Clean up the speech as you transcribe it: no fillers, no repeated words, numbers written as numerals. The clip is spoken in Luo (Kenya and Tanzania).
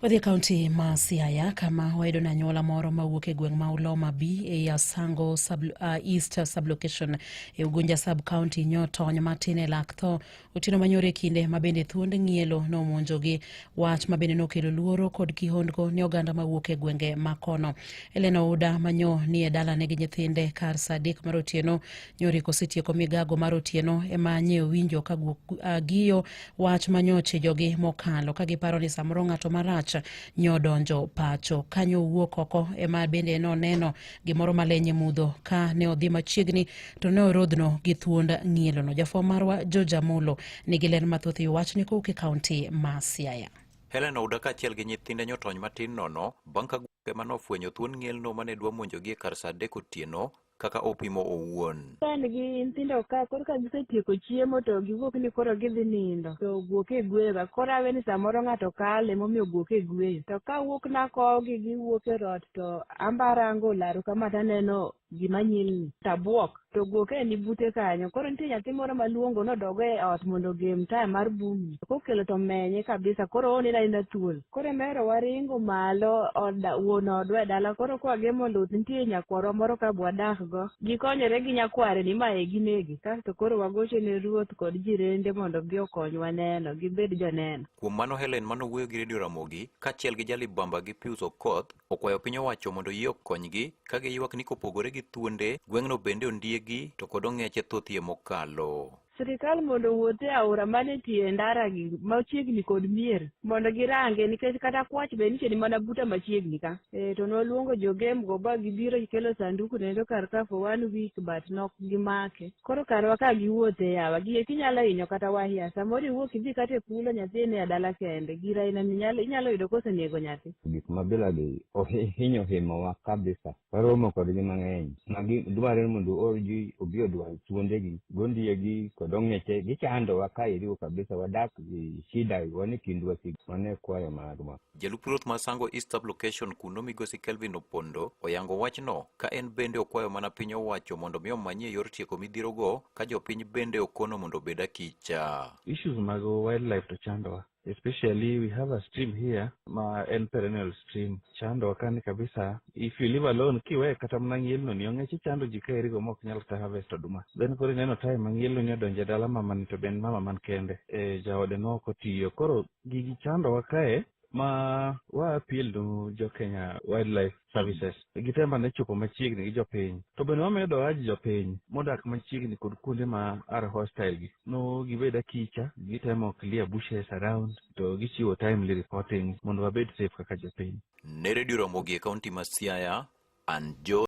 Wadhi e kaunti ma Siaya kama wayudo ni anyuola moro mawuok e gweng' ma Uloma B ei Asango East sublocation e Ugunja sub county nyotony matin e lak tho otieno manyoro e kinde ma bende thuond ng'ielo nomonjogi, wach ma bende nokelo luoro kod kihondko ne oganda mawuok e gwenge ma kono. Elena Ouda manyo ni e dalane gi nyithinde kar saa 3 mar otieno nyori kosetieko migago mar otieno ema nye winjo ka giyo wach manyoche jogi mokalo ka giparo ni samoro ng'ato marach nyodonjo pacho. Kanyo owuok oko ema bende noneno gimoro maleny e mudho ka ne odhi machiegni to ne orodhno gi thuond ng'ielono. Jafwambo marwa George Amolo nigi ler mathoth e wachni kowuok e kaunti ma Siaya. Helen Ouda kaachiel gi nyithinde nyotony matin nono bang' ka guok ema nofwenyo thuond ng'elno mane dwa monjogi e kar saa 3 otieno kaka opimo owuon. Ka en gi nyithindo ka, koro ka gisetieko chiemo to giwuok ni koro gidhi nindo, to guok e gweyo ga. Koro awe ni samoro ng'ato kale emomiyo guok e gweyo. To kawuok nakowogi giwuok e rot to amba arango laro kama taneno gima nyilni tabuok to guok e ni bute kanyo. Koro nitie nyathi moro maluongo nodogo e ot mondo ogem taya mar bumni. Kokelo to menye kabisa koro oneno anena thuol. Koro emero waringo malo wuon odwa e dala koro kwagemo luth nitie nyakwarwa moro ka bwadak go. Gikonyore gi nyakware ni mae ginegi. Kasto koro wagocho ne ruoth kod jirende mondo bi okonywa neno, gibed joneno. Kuom mano Helen manowuoyo gi Radio Ramogi kaachiel gi Jalibamba gi Pius Okoth okwayo piny owacho mondo oyie okonygi ka giywak ni kopogore gi thuonde, gweng'no bende ondiegi to kod ong'eche thothie mokalo. Sirikal mondo owuoth e aora mane tie ndara gi machiegni kod mier mondo girange nikech kata kwach be nitie ni mana buta machiegni ka. To nwaluongo jogem go ba gibiro gikelo sanduku nendo kar ka for 1 week but nok gimake. Koro karwa ka giwuothe yawa, gi kinyalo hinyo kata wahia, samoro iwuok idhi kata e kulo nyathi ni e dala kende, gir aina ni inyalo yudo kosenego nyathi. Gik mabila gi ohinyo himowa kabisa. Waromo kodgi mang'eny. Magi dwaro ni mondo oor ji obi odwany thuondegi, gondiegi kod ong'eche. Gichandowa ka iriwo kabisa, wadak e shida, wan e kind wasigu. Mano e kwayo marwa. Jalup ruoth ma Sango East Sub-Location kuno migosi Kelvin Opondo oyango wachno ka en bende okwayo mana piny owacho mondo mi omanyie yor tieko midhirogo ka jopiny bende okono mondo obed akicha. Issues mag wildlife to chandowa. Especially we have a stream here ma en perennial stream. Chandowa kani kabisa. If you live alone, kiwe kata mana ng'ielno ni ong'eche chando ji ka erigo mok nyal kata harvest oduma. Then koro ineno time ma ng'ielno ni odonjo e dala mama ni to be en mama man kende. Jaode no ok otiyo. Koro gigi chandowa kae ma wa appeal no jo Kenya Wildlife Services. Gitem ane chopo machiegni gi jopiny. To bende wamedo urge jopiny modak machiegni kod kuonde ma are hostile gi. No gibed akicha, gitemo clear bushes around to gichiwo timely reporting mondo wabed safe kaka jopiny. Ne Radio Ramogi e kaunti ma Siaya, an Joe.